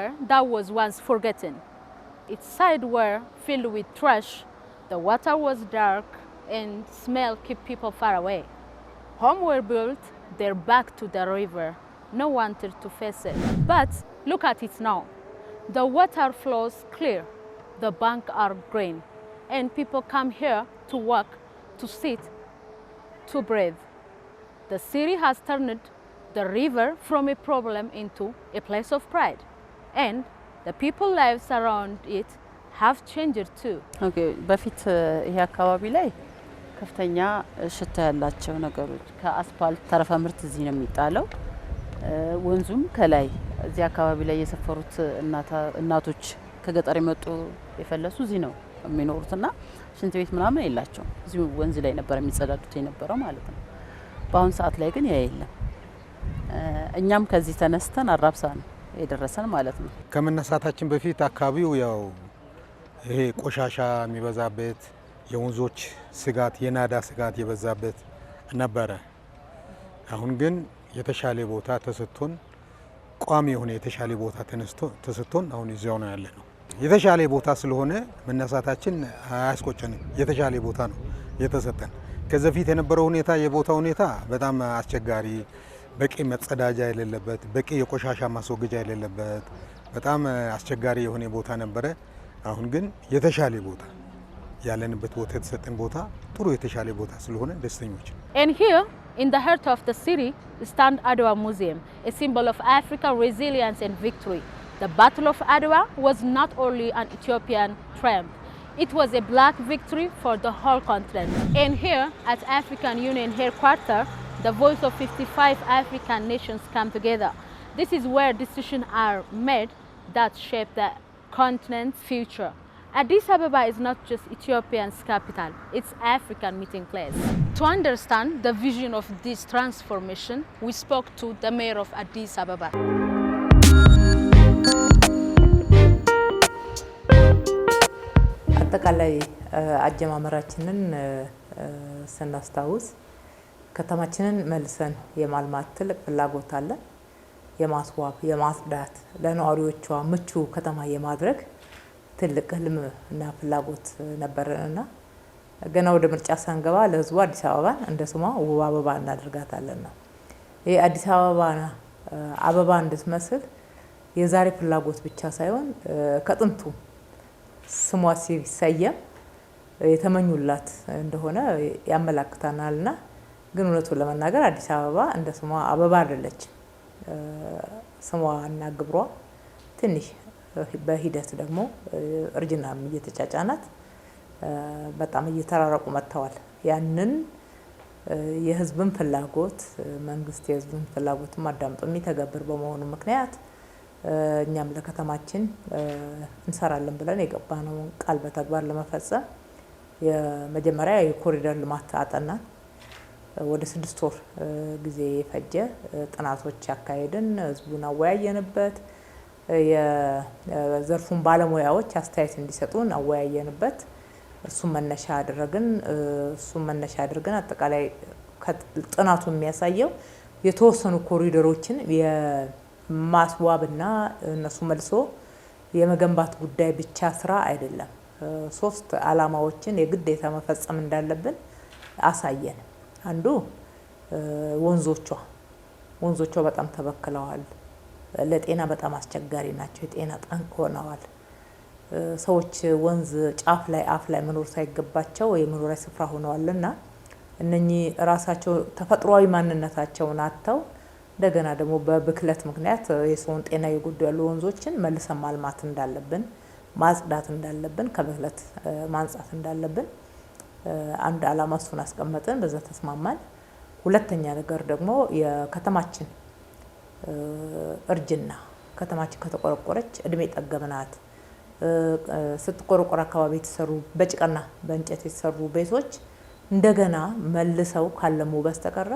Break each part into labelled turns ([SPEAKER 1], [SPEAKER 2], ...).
[SPEAKER 1] river that was once forgotten. Its sides were filled with trash, the water was dark, and smell kept people far away. Homes were built, their back to the river. No one wanted to face it. But look at it now. The water flows clear, the banks are green, and people come here to walk, to sit, to breathe. The city has turned the river from a problem into a place of pride. And the people lives around it have changed too.
[SPEAKER 2] Okay፣ በፊት ይሄ አካባቢ ላይ ከፍተኛ ሽታ ያላቸው ነገሮች ከአስፓልት ተረፈ ምርት እዚህ ነው የሚጣለው። ወንዙም ከላይ እዚህ አካባቢ ላይ የሰፈሩት እናቶች ከገጠር የመጡ የፈለሱ እዚህ ነው የሚኖሩትና ሽንት ቤት ምናምን የላቸውም። እዚሁ ወንዝ ላይ ነበር የሚጸዳዱት የነበረው ማለት ነው። በአሁን ሰዓት ላይ ግን ያ የለም። እኛም ከዚህ ተነስተን አራብሳ ነው የደረሰን ማለት ነው።
[SPEAKER 3] ከመነሳታችን በፊት አካባቢው ያው ይሄ ቆሻሻ የሚበዛበት፣ የወንዞች ስጋት፣ የናዳ ስጋት የበዛበት ነበረ። አሁን ግን የተሻለ ቦታ ተሰጥቶን፣ ቋሚ የሆነ የተሻለ ቦታ ተነስቶ ተሰጥቶን አሁን እዚያው ነው ያለነው። የተሻለ ቦታ ስለሆነ መነሳታችን አያስቆጨንም። የተሻለ ቦታ ነው የተሰጠን። ከዚህ በፊት የነበረው ሁኔታ፣ የቦታ ሁኔታ በጣም አስቸጋሪ፣ በቂ መጸዳጃ የሌለበት፣ በቂ የቆሻሻ ማስወገጃ የሌለበት፣ በጣም አስቸጋሪ የሆነ ቦታ ነበረ። አሁን ግን የተሻለ ቦታ፣ ያለንበት ቦታ፣ የተሰጠን ቦታ ጥሩ የተሻለ ቦታ ስለሆነ ደስተኞች ነን።
[SPEAKER 1] And here, in the heart of the city, stand Adwa Museum, a symbol of African resilience and victory. The Battle of Adwa was not only an Ethiopian triumph, it was a black victory for the whole continent. And here at African Union headquarters, the voice of 55 African nations come together. This is where decisions are made that shape the continent's future. Addis Ababa is not just Ethiopian's capital, it's African meeting place. To understand the vision of this transformation, we spoke to the mayor of Addis Ababa.
[SPEAKER 4] አጠቃላይ አጀማመራችንን ስናስታውስ ከተማችንን መልሰን የማልማት ትልቅ ፍላጎት አለን። የማስዋብ፣ የማጽዳት፣ ለነዋሪዎቿ ምቹ ከተማ የማድረግ ትልቅ ህልም እና ፍላጎት ነበረን እና ገና ወደ ምርጫ ሳንገባ ለህዝቡ አዲስ አበባን እንደ ስሟ ውብ አበባ እናደርጋታለን ነው። ይህ አዲስ አበባ አበባ እንድትመስል የዛሬ ፍላጎት ብቻ ሳይሆን ከጥንቱ ስሟ ሲሰየም የተመኙላት እንደሆነ ያመላክተናል። እና ግን እውነቱን ለመናገር አዲስ አበባ እንደ ስሟ አበባ አይደለችም። ስሟ እና ግብሯ ትንሽ በሂደት ደግሞ እርጅናም እየተጫጫናት በጣም እየተራረቁ መጥተዋል። ያንን የህዝብን ፍላጎት፣ መንግስት የህዝብን ፍላጎትም አዳምጦ የሚተገብር በመሆኑ ምክንያት እኛም ለከተማችን እንሰራለን ብለን የገባነውን ቃል በተግባር ለመፈጸም የመጀመሪያ የኮሪደር ልማት አጠናን። ወደ 6 ወር ጊዜ የፈጀ ጥናቶች አካሄድን፣ ህዝቡን አወያየንበት። የዘርፉን ባለሙያዎች አስተያየት እንዲሰጡን አወያየንበት። እሱን መነሻ አደረግን። እሱን መነሻ አድርገን አጠቃላይ ጥናቱ የሚያሳየው የተወሰኑ ኮሪደሮችን የማስዋብና እነሱ መልሶ የመገንባት ጉዳይ ብቻ ስራ አይደለም። ሶስት አላማዎችን የግዴታ መፈጸም እንዳለብን አሳየን። አንዱ ወንዞቿ በጣም ተበክለዋል። ለጤና በጣም አስቸጋሪ ናቸው። የጤና ጠንቅ ሆነዋል። ሰዎች ወንዝ ጫፍ ላይ፣ አፍ ላይ መኖር ሳይገባቸው የመኖሪያ ስፍራ ሆነዋል እና እነኚህ ራሳቸው ተፈጥሯዊ ማንነታቸውን አጥተው እንደገና ደግሞ በብክለት ምክንያት የሰውን ጤና እየጎዱ ያሉ ወንዞችን መልሰን ማልማት እንዳለብን፣ ማጽዳት እንዳለብን፣ ከብክለት ማንጻት እንዳለብን አንድ አላማ እሱን አስቀመጥን። በዛ ተስማማን። ሁለተኛ ነገር ደግሞ የከተማችን እርጅና፣ ከተማችን ከተቆረቆረች እድሜ ጠገብ ናት። ስትቆረቆር አካባቢ የተሰሩ በጭቃና በእንጨት የተሰሩ ቤቶች እንደገና መልሰው ካለሙ በስተቀረ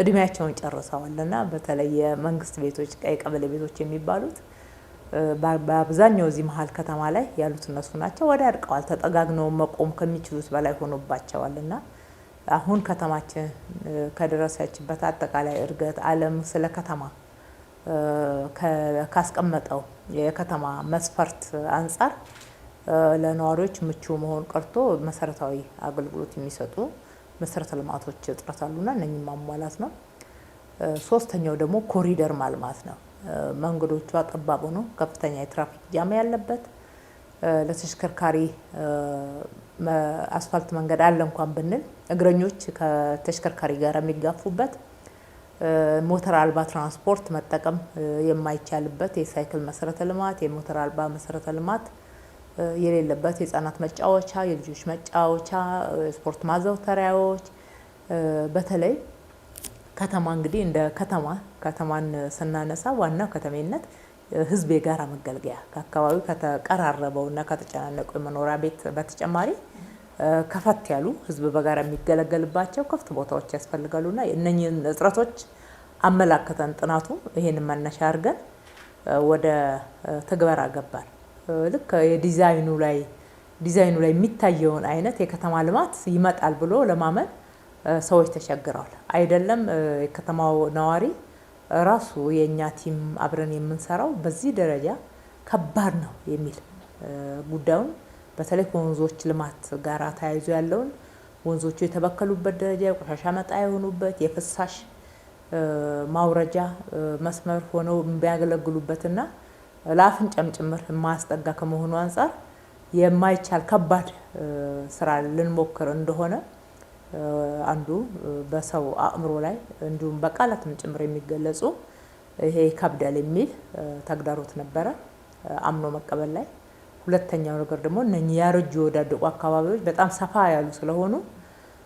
[SPEAKER 4] እድሜያቸውን ጨርሰዋል እና በተለይ የመንግስት ቤቶች፣ ቀይ ቀበሌ ቤቶች የሚባሉት በአብዛኛው እዚህ መሀል ከተማ ላይ ያሉት እነሱ ናቸው። ወዳድቀዋል። ተጠጋግነው መቆም ከሚችሉት በላይ ሆኖባቸዋል እና አሁን ከተማችን ከደረሰችበት አጠቃላይ እድገት፣ ዓለም ስለ ከተማ ካስቀመጠው የከተማ መስፈርት አንጻር ለነዋሪዎች ምቹ መሆን ቀርቶ መሰረታዊ አገልግሎት የሚሰጡ መሰረተ ልማቶች እጥረት አሉና እነኝህ ማሟላት ነው። ሶስተኛው ደግሞ ኮሪደር ማልማት ነው። መንገዶቿ ጠባብ ሆኖ ከፍተኛ የትራፊክ jam ያለበት፣ ለተሽከርካሪ አስፋልት መንገድ አለ እንኳን ብንል እግረኞች ከተሽከርካሪ ጋር የሚጋፉበት፣ ሞተር አልባ ትራንስፖርት መጠቀም የማይቻልበት፣ የሳይክል መሰረተ ልማት፣ የሞተር አልባ መሰረተ ልማት የሌለበት፣ የህጻናት መጫወቻ፣ የልጆች መጫወቻ፣ ስፖርት ማዘውተሪያዎች። በተለይ ከተማ እንግዲህ እንደ ከተማ ከተማን ስናነሳ ዋናው ከተሜነት ህዝብ የጋራ መገልገያ ከአካባቢው ከተቀራረበውና ከተጨናነቀው የመኖሪያ ቤት በተጨማሪ ከፈት ያሉ ህዝብ በጋራ የሚገለገልባቸው ክፍት ቦታዎች ያስፈልጋሉና እነኚህን እጥረቶች አመላከተን ጥናቱ። ይሄንን መነሻ አድርገን ወደ ትግበራ ገባን። ልክ የዲዛይኑ ላይ ዲዛይኑ ላይ የሚታየውን አይነት የከተማ ልማት ይመጣል ብሎ ለማመን ሰዎች ተቸግረዋል። አይደለም የከተማው ነዋሪ ራሱ የእኛ team አብረን የምንሰራው በዚህ ደረጃ ከባድ ነው የሚል፣ ጉዳዩን በተለይ ከወንዞች ልማት ጋር ተያይዞ ያለውን፣ ወንዞቹ የተበከሉበት ደረጃ፣ የቆሻሻ መጣያ የሆኑበት፣ የፍሳሽ ማውረጃ መስመር ሆነው የሚያገለግሉበትና ለአፍንጫም ጭምር የማያስጠጋ ከመሆኑ አንጻር የማይቻል ከባድ ስራ ልንሞክር እንደሆነ አንዱ በሰው አእምሮ ላይ እንዲሁም በቃላትም ጭምር የሚገለጹ ይሄ ይከብዳል የሚል ተግዳሮት ነበረ አምኖ መቀበል ላይ። ሁለተኛው ነገር ደግሞ እነኚህ ያረጁ የወዳደቁ አካባቢዎች በጣም ሰፋ ያሉ ስለሆኑ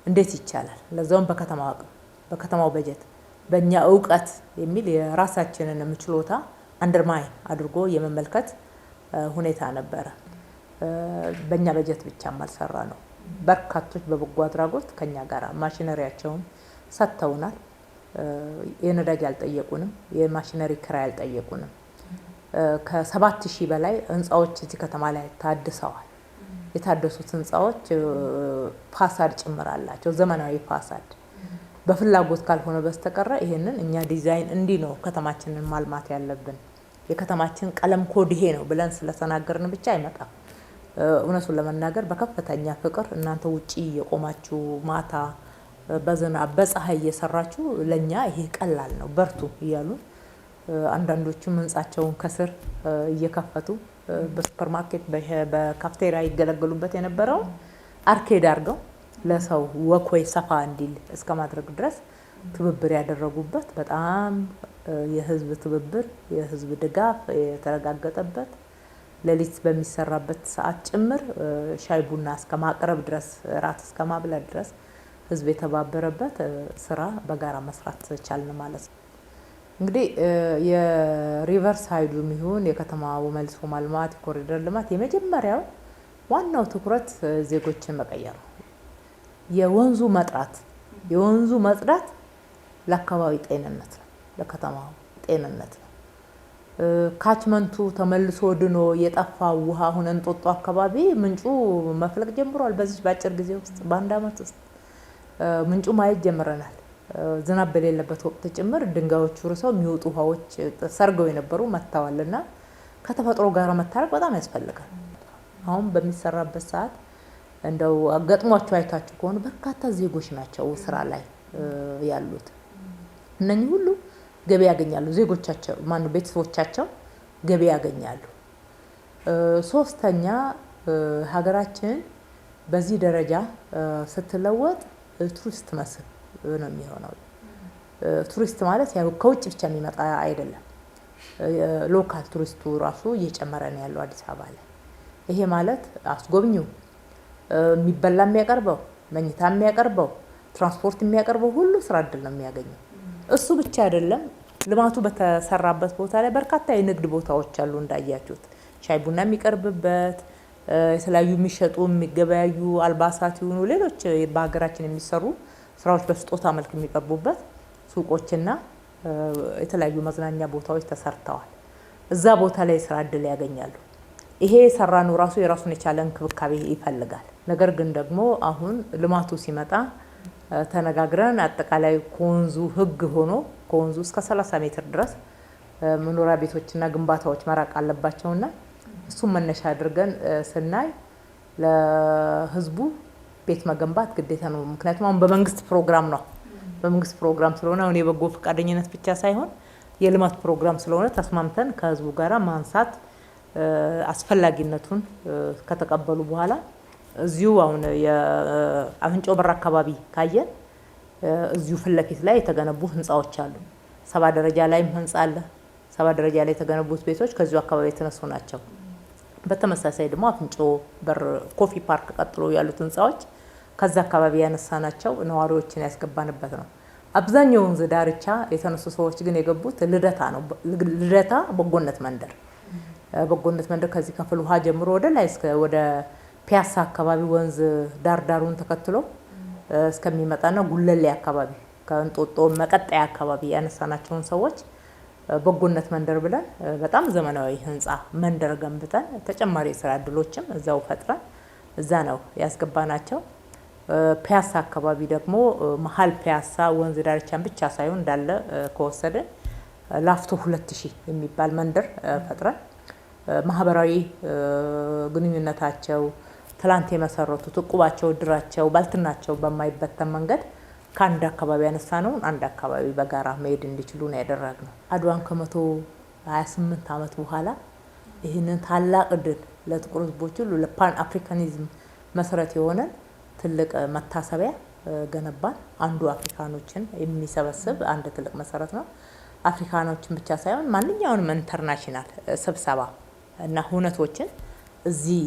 [SPEAKER 4] እንዴት ይቻላል፣ ለዛውም በከተማው አቅም፣ በከተማው በጀት፣ በእኛ እውቀት የሚል የራሳችንን ችሎታ undermine አድርጎ የመመልከት ሁኔታ ነበረ። በእኛ በጀት ብቻም አልሰራ ነው። በርካቶች በበጎ አድራጎት ከኛ ጋር ማሽነሪያቸውን ሰጥተውናል። የነዳጅ አልጠየቁንም፣ የማሽነሪ ክራይ አልጠየቁንም። ከ7,000 በላይ ህንፃዎች እዚህ ከተማ ላይ ታድሰዋል። የታደሱት ህንፃዎች facade ጭምር አላቸው፣ ዘመናዊ facade። በፍላጎት ካልሆነ በስተቀረ ይሄንን እኛ ዲዛይን እንዲህ ነው ከተማችንን ማልማት ያለብን፣ የከተማችን ቀለም ኮድ ይሄ ነው ብለን ስለተናገርን ብቻ አይመጣም። እውነቱን ለመናገር በከፍተኛ ፍቅር እናንተ ውጪ የቆማችሁ ማታ በዝናብ በፀሐይ እየሰራችሁ ለእኛ ይሄ ቀላል ነው በርቱ እያሉ፣ አንዳንዶቹም ህንጻቸውን ከስር እየከፈቱ በሱፐርማርኬት በካፍቴሪያ ይገለገሉበት የነበረውን arcade አድርገው ለሰው walkway ሰፋ እንዲል እስከ ማድረግ ድረስ ትብብር ያደረጉበት፣ በጣም የህዝብ ትብብር የህዝብ ድጋፍ የተረጋገጠበት፣ ሌሊት በሚሰራበት ሰዓት ጭምር ሻይ ቡና እስከ ማቅረብ ድረስ፣ እራት እስከ ማብላት ድረስ ህዝብ የተባበረበት ስራ በጋራ መስራት ቻልን ማለት ነው። እንግዲህ የ riverside ኡም ይሁን የከተማው መልሶ ማልማት፣ የኮሪደር ልማት የመጀመሪያው ዋናው ትኩረት ዜጎችን መቀየር ነው። የወንዙ መጥራት ለአካባቢ ጤንነት ነው፣ ለከተማው ጤንነት ነው። Catchment ኡ ተመልሶ ድኖ የጠፋው ውሃ አሁን እንጦጦ አካባቢ ምንጩ መፍለቅ ጀምሯል። በዚህ በአጭር ጊዜ ውስጥ፣ በአንድ አመት ውስጥ ምንጩ ማየት ጀምረናል። ዝናብ በሌለበት ወቅት ጭምር ድንጋዮቹ ርሰው የሚወጡ ውሃዎች ሰርገው የነበሩ መጥተዋል እና ከተፈጥሮ ጋር መታረቅ በጣም ያስፈልጋል። አሁን በሚሰራበት ሰዓት እንደው ገጥሟቸው አይታችሁ ከሆነ በርካታ ዜጎች ናቸው ስራ ላይ ያሉት። እነኚህ ሁሉ ገቢ ያገኛሉ። ዜጎቻቸው ማነው ቤተሰቦቻቸው ገቢ ያገኛሉ። ሶስተኛ፣ ሀገራችን በዚህ ደረጃ ስትለወጥ ቱሪስት መስህብ ነው የሚሆነው። ቱሪስት ማለት ያው ከውጭ ብቻ የሚመጣ አይደለም። Local ቱሪስቱ ራሱ እየጨመረ ነው ያለው አዲስ አበባ ላይ። ይሄ ማለት አስጎብኚው፣ የሚበላ የሚያቀርበው፣ መኝታ የሚያቀርበው፣ ትራንስፖርት የሚያቀርበው ሁሉ ስራ እድል ነው የሚያገኘው። እሱ ብቻ አይደለም። ልማቱ በተሰራበት ቦታ ላይ በርካታ የንግድ ቦታዎች አሉ እንዳያችሁት። ሻይ ቡና የሚቀርብበት፣ የተለያዩ የሚሸጡ የሚገበያዩ አልባሳት ይሁኑ ሌሎች በሀገራችን የሚሰሩ ስራዎች በስጦታ መልክ የሚቀርቡበት ሱቆችና የተለያዩ መዝናኛ ቦታዎች ተሰርተዋል። እዛ ቦታ ላይ የስራ እድል ያገኛሉ። ይሄ የሰራነው ራሱ የራሱን የቻለ እንክብካቤ ይፈልጋል። ነገር ግን ደግሞ አሁን ልማቱ ሲመጣ ተነጋግረን አጠቃላይ ከወንዙ ህግ ሆኖ ከወንዙ እስከ 30 ሜትር ድረስ መኖሪያ ቤቶችና ግንባታዎች መራቅ አለባቸውና እሱን መነሻ አድርገን ስናይ ለህዝቡ ቤት መገንባት ግዴታ ነው። ምክንያቱም አሁን በመንግስት ፕሮግራም ነው። በመንግስት ፕሮግራም ስለሆነ አሁን የበጎ ፈቃደኝነት ብቻ ሳይሆን የልማት ፕሮግራም ስለሆነ ተስማምተን ከህዝቡ ጋር ማንሳት አስፈላጊነቱን ከተቀበሉ በኋላ እዚሁ አሁን የአፍንጮ በር አካባቢ ካየን እዚሁ ፊት ለፊት ላይ የተገነቡ ህንፃዎች አሉ። 70 ደረጃ ላይም ህንፃ አለ። 70 ደረጃ ላይ የተገነቡት ቤቶች ከዚሁ አካባቢ የተነሱ ናቸው። በተመሳሳይ ደግሞ አፍንጮ በር ኮፊ ፓርክ ቀጥሎ ያሉት ህንፃዎች ከዛ አካባቢ ያነሳናቸው ነዋሪዎችን ያስገባንበት ነው። አብዛኛው ወንዝ ዳርቻ የተነሱ ሰዎች ግን የገቡት ልደታ ነው። ልደታ በጎነት መንደር፣ በጎነት መንደር ከዚህ ከፍል ውሃ ጀምሮ ወደ ላይ እስከ ወደ ፒያሳ አካባቢ ወንዝ ዳር ዳሩን ተከትሎ እስከሚመጣና ጉለሌ አካባቢ ከእንጦጦ መቀጠያ አካባቢ ያነሳናቸውን ሰዎች በጎነት መንደር ብለን በጣም ዘመናዊ ህንፃ መንደር ገንብተን ተጨማሪ የስራ እድሎችም እዛው ፈጥረን እዛ ነው ያስገባናቸው። ፒያሳ አካባቢ ደግሞ መሀል ፒያሳ ወንዝ ዳርቻን ብቻ ሳይሆን እንዳለ ከወሰድን ላፍቶ 2000 የሚባል መንደር ፈጥረን ማህበራዊ ግንኙነታቸው ትላንት የመሰረቱት እቁባቸው፣ እድራቸው፣ ባልትናቸው በማይበተን መንገድ ከአንድ አካባቢ ያነሳነውን አንድ አካባቢ በጋራ መሄድ እንዲችሉ ነው ያደረግነው። አድዋን ከ128 ዓመት በኋላ ይህንን ታላቅ ድል ለጥቁር ህዝቦች ሁሉ ለ Pan Africanism መሰረት የሆነን ትልቅ መታሰቢያ ገነባን። አንዱ አፍሪካኖችን የሚሰበስብ አንድ ትልቅ መሰረት ነው። አፍሪካኖችን ብቻ ሳይሆን ማንኛውንም international ስብሰባ እና ሁነቶችን እዚህ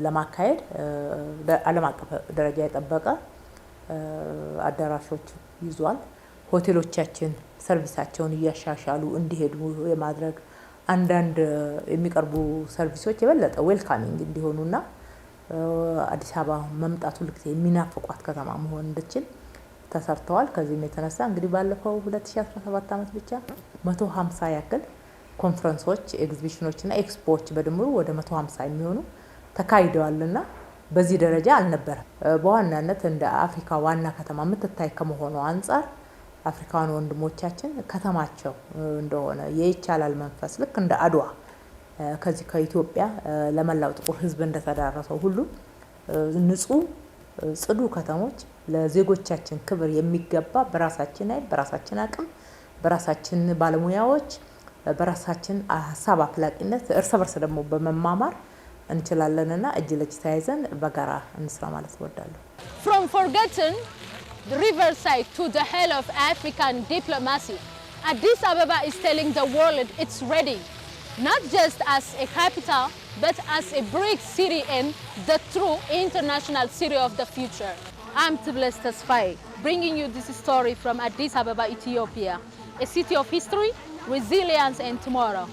[SPEAKER 4] ለማካሄድ ዓለም አቀፍ ደረጃ የጠበቀ አዳራሾች ይዟል። ሆቴሎቻችን service ኣቸውን እያሻሻሉ እንዲሄዱ የማድረግ፣ አንዳንድ የሚቀርቡ service ኦች የበለጠ welcoming እንዲሆኑና አዲስ አበባ መምጣት ሁልጊዜ የሚናፍቋት ከተማ መሆን እንድችል ተሰርተዋል። ከዚህም የተነሳ እንግዲህ ባለፈው 2017 ዓመት ብቻ 150 ያክል ኮንፈረንሶች፣ ኤግዚቢሽኖች እና ኤክስፖዎች በድምሩ ወደ 150 የሚሆኑ ተካሂደዋልና በዚህ ደረጃ አልነበረም። በዋናነት እንደ አፍሪካ ዋና ከተማ የምትታይ ከመሆኗ አንጻር አፍሪካውያን ወንድሞቻችን ከተማቸው እንደሆነ የይቻላል መንፈስ ልክ እንደ አድዋ ከዚህ ከኢትዮጵያ ለመላው ጥቁር ሕዝብ እንደተዳረሰው ሁሉ ንጹህ ጽዱ ከተሞች ለዜጎቻችን ክብር የሚገባ በራሳችን ኃይል፣ በራሳችን አቅም፣ በራሳችን ባለሙያዎች፣ በራሳችን ሀሳብ አፍላቂነት እርስ በርስ ደግሞ በመማማር እንችላለንና እጅ ለእጅ ተያይዘን በጋራ እንስራ ማለት እወዳለሁ።
[SPEAKER 1] From forgotten riverside to the heart of African diplomacy, Addis Ababa is telling the world it's ready, not just as a capital, but as a bridge city and the true international city of the future. I'm Tibles Tesfaye, bringing you this story from Addis Ababa, Ethiopia, a city of history, resilience, and tomorrow.